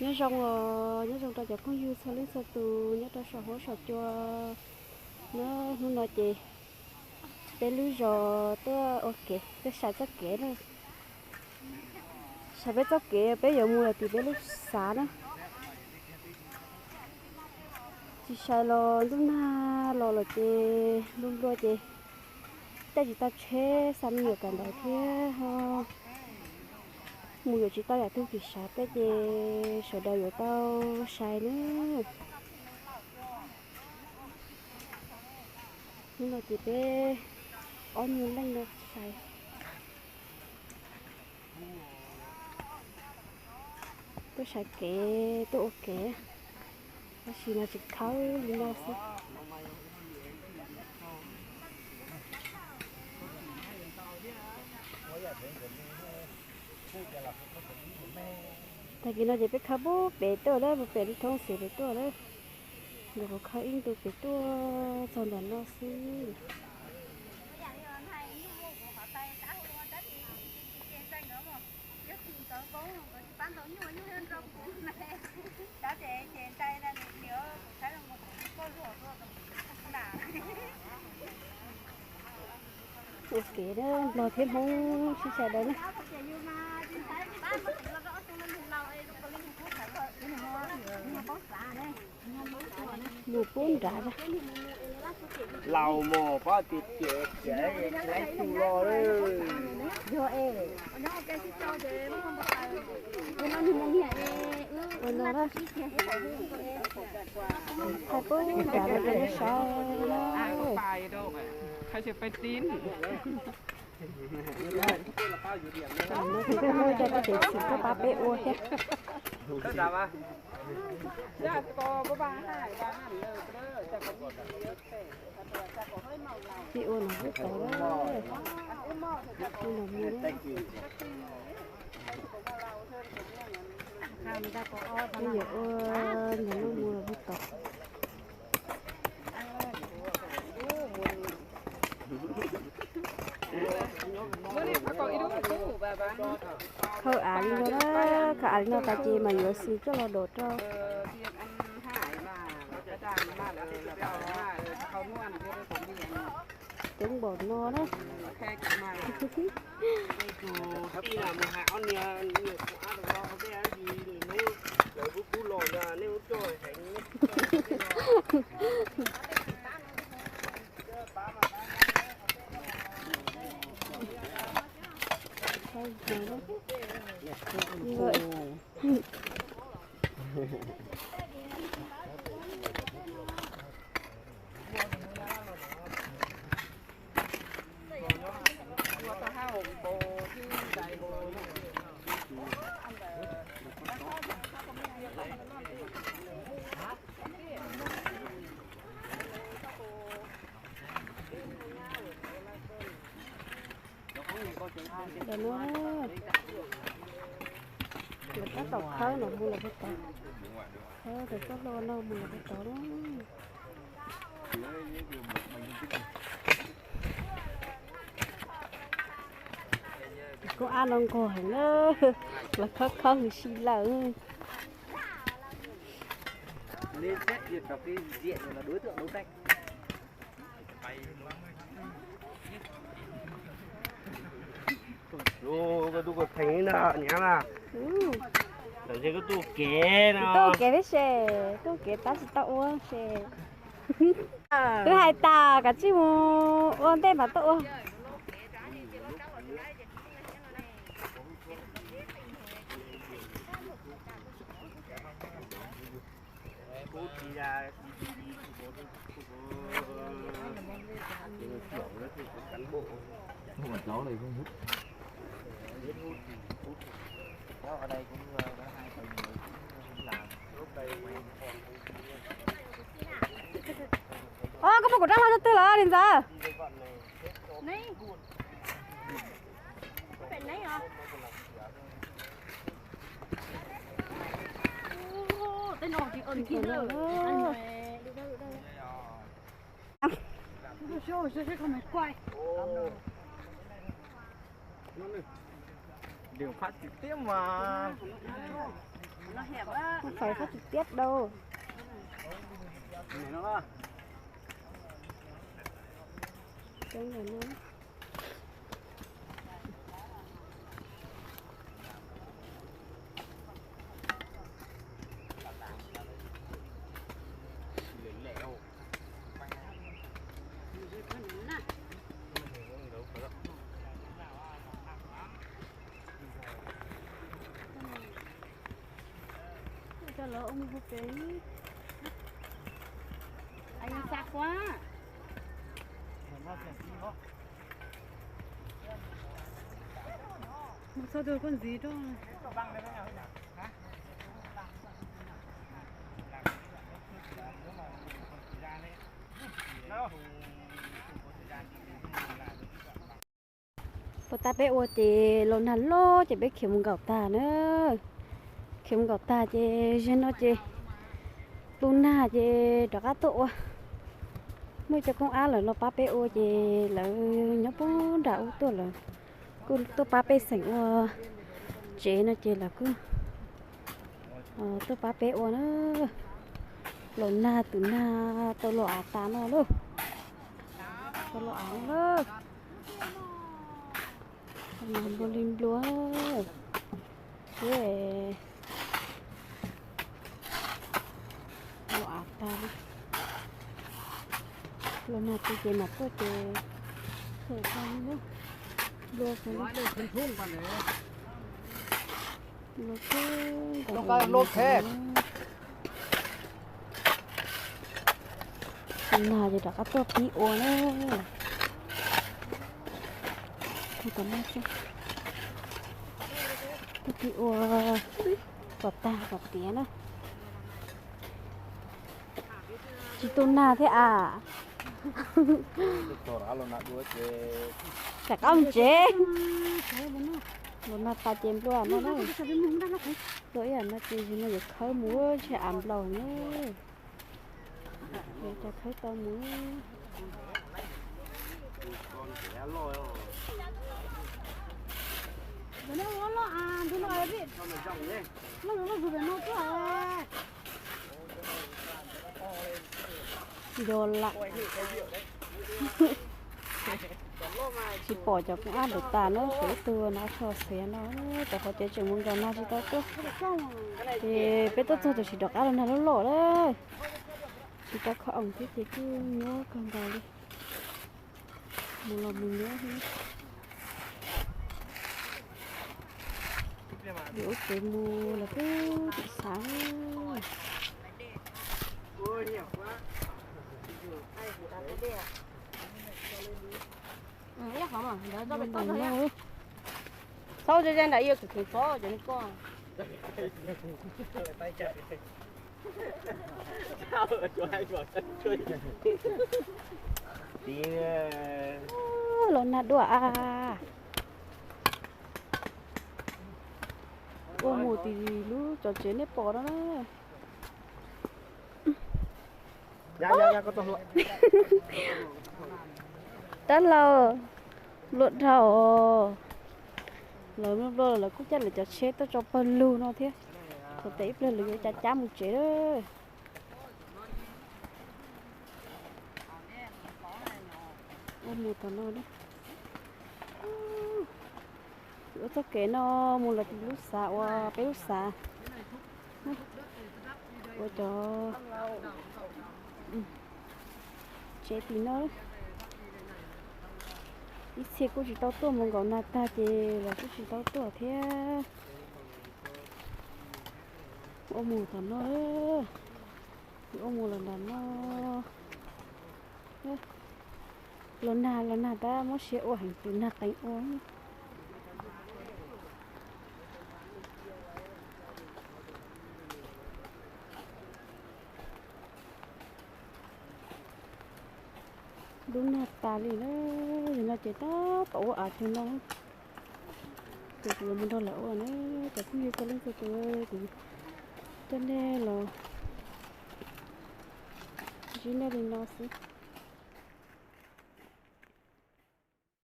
Nyob zoo os, nyob zoo rau cov phooj ywg txhua leej txhua tus nyob rau saum huab saum cua. Nyob hnub no ces peb lub zos tuaj ua kev, tuaj sai txoj kev na. Sai peb txoj kev peb yuav mus lawm tim peb lub xav na. Tsis sai los ntuj nag los lawm ces nplua nplua ces caij tsis tau tsheb xa me nyuam kawm ntawv thiab ho mus yuav tsis tau yam twg tim sav peb ces sawv daws yuav tau sai na. Hnub no ces peb ob nyuag leej no sai. Tuaj sawv kev tuaj ua kev, tab sis mas tsis khawb li no xwb. Tag kis no ces peb khawb pub pem tuaj lawm, pem lub thoob xev pem tuaj lawm. Nkawd kuj khawb ib ntu pem tuaj txog ntawm no xwb. Ua kev na, Nplog thiab Hmoob sib sawv daws na. Mus pub nrad. Laus mos, pab tias tias tias tsis laib tu los. Ua no, thaij pub nrad rau nej saib na. Tam no ces kuj muaj cov tub ceev xwm tuaj pab peb ua thiab. Peb ua no peb tau, ua no peb tau. Peb yuav ua ntawm no mus los peb tau. Khawb av li no na, khawb av li no tas ces mam yuav xws coj los dom rau. Coob npaum no na. Ntawm no, lawv tab tom khawb no mus lawm peb tod. Khawb ntawm txoj hlua no mus lawm peb tod na. Kuj ab no nquag heev na, los khawb khawb hwv si lawm. Koj tuaj ua kev no. Tuaj ua kev peb se, tuaj ua kev tab tsis tau ua se. Wb hais tas kav tsij mus ua ntej mas tuaj ua. Ơ, koj muaj kuv rab hlau rau twg lawm li ntawd? Đường phát trực tiếp mà. Phải phát trực tiếp đâu. Coob ntawm no. Cho lawv ung hua pem. Anh xa quá. Mus txog tus koj ntxiv rau. Puas tas peb ua ces los nag loj ces peb khiav mus nkaum tag na. Khiav mus nkaum tag ces zaum no ces tu nag ces rov qab tuaj ua. Muaj cov koob ab lawv los pab peb ua ces lawv nyob puag nram ub tuaj lawm. Kuj tuaj pab pej xeem ua tsev no ces lawv kuj tuaj pab peb ua na. Los nag tus nag tau los av tas no lauj. Tau los av no lauj. Npua li nplua. Thiab los av tas li. Los nag tu ces mam tuaj ces kawm tau li nplua. Nplua xwb. Tus nag ces rov qab tuaj pib ua na. Tuaj pib ua kom tag kom tiav na. Tsis tu nag thiab as. Rov qab mus tsev. Los nag tas ces nplua no na. Nplua ib yam no ces no yuav khawb mus tshe av nplaum na. Yuav cov khawb tau mus. Yog lam tsis pom cov koob ab lawv tas na, kuv ib tug na tsho xiav no, cov qhov tiav tseem mus nkaum nag tsis tau tuaj. Ces peb tuaj txog tam sim rov qab los nag loj loj lawm. Tsis tau khob oos thiab ces kuj nyuaj kawg nkaus li. Mus los mus nyuaj thiab. Yuav ua tsev mus los twb tsis xav. Txhob ze ze nram, yog kuv kheev txhob cov ni koj. Los nag dua a. Ua mus tim lub cov tsev nej pom no na. Dab laug, luaj dhau. Lawv nplua lawv kuj caij lawv cov tsheb tuaj tso pawg lug no thiab. Thaum tes ib pliag lawv yuav cav cab mus tsev lawm. Ua mus tom no, ua txoj kev no mus los tim lub xav uas peb lub xav, ua cov tsev tim no. Ib txhia kuj tsis tau tuaj, mus nkaum nag tag ces los kuj tsis tau tuaj thiab. Ua mus tom no, ua mus los nram no. Los nag los nag tab muab siab ua heev, tus nag qees ua. Lub nag tas li na, no ces tab tom ua av tug no. Ces kuv yuav mus nrog lawv ua na, cov phooj ywg txhua leej txhua tus, kuv coj nej los ntsib nej li no xwb.